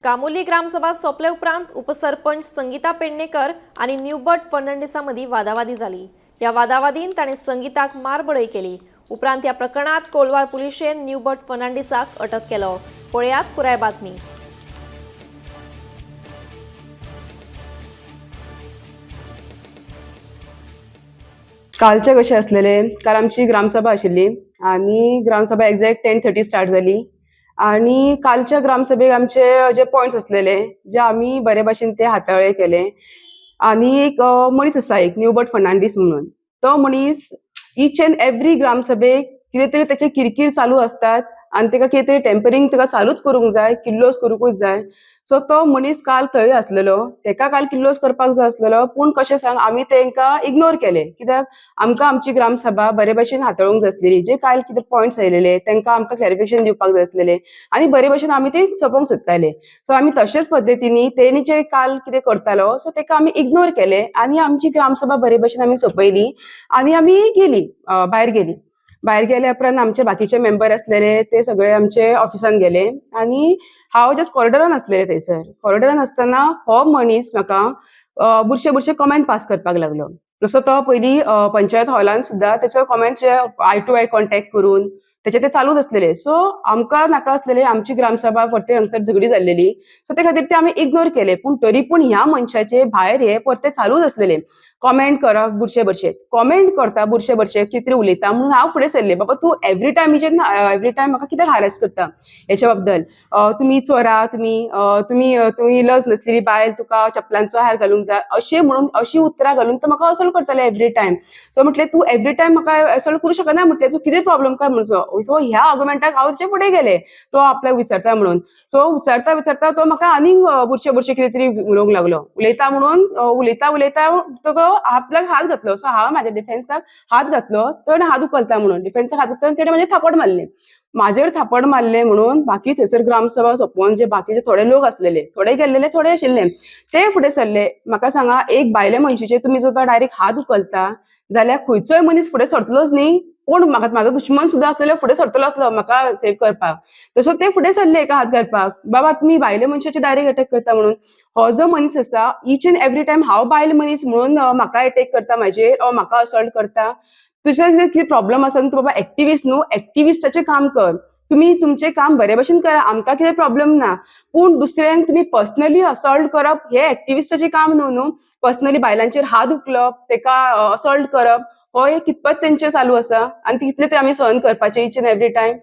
कामुली ग्रामसभा सोंपले उपरांत उपसरपंच संगीता पेडणेकर आनी न्यूबर्ट फर्नांडीसा मदीं वादावादी जाली. ह्या वादावादीन ताणें संगीताक मारबडय केली. उपरांत ह्या प्रकरणात कोलवाळ पुलिशेन न्यूबर्ट फर्नांडीसाक अटक केलो. पळयात पुराय बातमी. कालचे कशें आसलेले, काल आमची ग्रामसभा आशिल्ली आनी ग्रामसभा एग्जॅक्ट 10:30 स्टार्ट जाली आनी कालच्या ग्रामसभेक आमचे जे पॉयंट्स आसलेले जे आमी बरे भाशेन ते हाताळे केले. आनी एक मनीस आसा, एक न्यूबर्ट फर्नांडीस म्हणून, तो मनीस इच एंड एवरी ग्रामसभेक कितें तरी तेचे किरकीर चालू आसतात आनी तेका कितें तरी टेंपरींग तेका चालूच करूंक जाय, किल्लोस करूंकूच जाय. सो तो मनीस काल थंय आसलेलो, तेका काल किल्लोस करपाक जाय आसलेलो, पूण कशें सांग, आमी तेंकां इग्नोर केले. कित्याक आमकां आमची ग्रामसभा बरे भाशेन हाताळूंक जाय आसलेली. जे काल कितें पॉयंट्स आयलेले तेंकां आमकां क्लॅरिफिकेशन दिवपाक जाय आसलेले आनी बरे भाशेन आमी ते सोंपोवंक सोदताले. सो आमी तशेंच पद्दतीनी तेणी जे काल कितें करतालो सो तेका आमी इग्नोर केले आनी आमची ग्रामसभा बरे भाशेन आमी सोंपयली आनी आमी गेली, भायर गेली. भायर गेल्या उपरांत आमचे बाकीचे मेंबर आसलेले ते सगळे आमचे ऑफिसान गेले आनी हांव जस्ट कॉरिडोरान आसलेले. थंयसर कॉरिडोरान आसतना हो मनीस म्हाका बुरशे बुरशे कमेंट पास करपाक लागलो. जसो तो पयलीं पंचायत हॉलान सुद्दां तेचो comment J I to I contact करून तेचे ते चालूच आसलेले. सो आमकां नाका आसलेले, आमची ग्रामसभा परते हांगसर झगडी जाल्लेली, सो ते खातीर ते आमी इग्नोर केले. पूण तरी पूण ह्या मनशाचे भायर हे परते चालूच आसलेले कॉमेंट करप, बुरशे बुरशे कॉमेंट करता, बुरशे बुरशे कितें तरी उलयता. म्हणून हांव फुडें सरलें, बाबा तूं एवरी टायम एवरी टायम म्हाका कित्याक हारेस करता हेच्या बद्दल, तुमी चोरा, तुमी तुमी तुमी लज नसलेली बायल, तुका चपलांचो हार घालूंक जाय, अशें म्हणून अशी उतरां घालून तो म्हाका असोल्ट करताले एवरी टायम. सो म्हटलें तूं एवरी टायम म्हाका असोल्ट करूं शकना, म्हटलें तूं कितें प्रॉब्लम काय म्हणून. सो ह्या आर्ग्युमेंटाक हांव तेच्या फुडें गेलें, तो आपल्याक विचारता म्हणून. सो विचारता विचारता तो म्हाका आनीक बुरशे बुरशे कितें तरी उलोवंक लागलो. उलयता म्हणून उलयता उलयता ताचो आपल्याक हात घातलो. सो हांव म्हाज्या डिफेन्साक हात घातलो, तो हात उखलता म्हणून डिफेन्साक हात घातलो आनी तेणें म्हाजेर थापट मारलें. म्हाजेर थापट मारलें म्हणून बाकी थंयसर ग्रामसभा सोंपोवन जे बाकीचे थोडे लोक आसलेले, थोडे गेल्लेले थोडे आशिल्ले, ते फुडें सरले. म्हाका सांगा, एक बायले मनशेचेर तुमी जर डायरेक्ट हात उखलता जाल्यार खंयचोय मनीस फुडें सरतलोच न्ही. कोण म्हाका म्हाजो दुश्मन सुद्दां आसलेलो फुडें सरतलो आसलो म्हाका सेव करपाक. तसो ते फुडें सरले एका हात घालपाक, बाबा तुमी बायले मनशाचेर डायरेक्ट अटॅक करता म्हणून. हो जो मनीस आसा इच एंड एवरी टायम हांव बायल मनीस म्हणून म्हाका अटॅक करता म्हाजेर, म्हाका असॉल्ट करता. तुजें कितें प्रॉब्लम आसा न्हू, तूं बाबा एक्टिविस्ट न्हू, एक्टिविस्टाचें काम कर, तुमी तुमचें काम बरे भशेन करा, आमकां कितें प्रॉब्लम ना. पूण दुसऱ्यांक तुमी पर्सनली असॉल्ट करप हें एक्टिविस्टाचें काम न्हू. न्हू पर्सनली बायलांचेर हात उखलप, तेका असॉल्ट करप, हो हे कितपत तेंचें चालू आसा आनी तितलें ते आमी सहन करपाचें इच एंड एवरी टायम.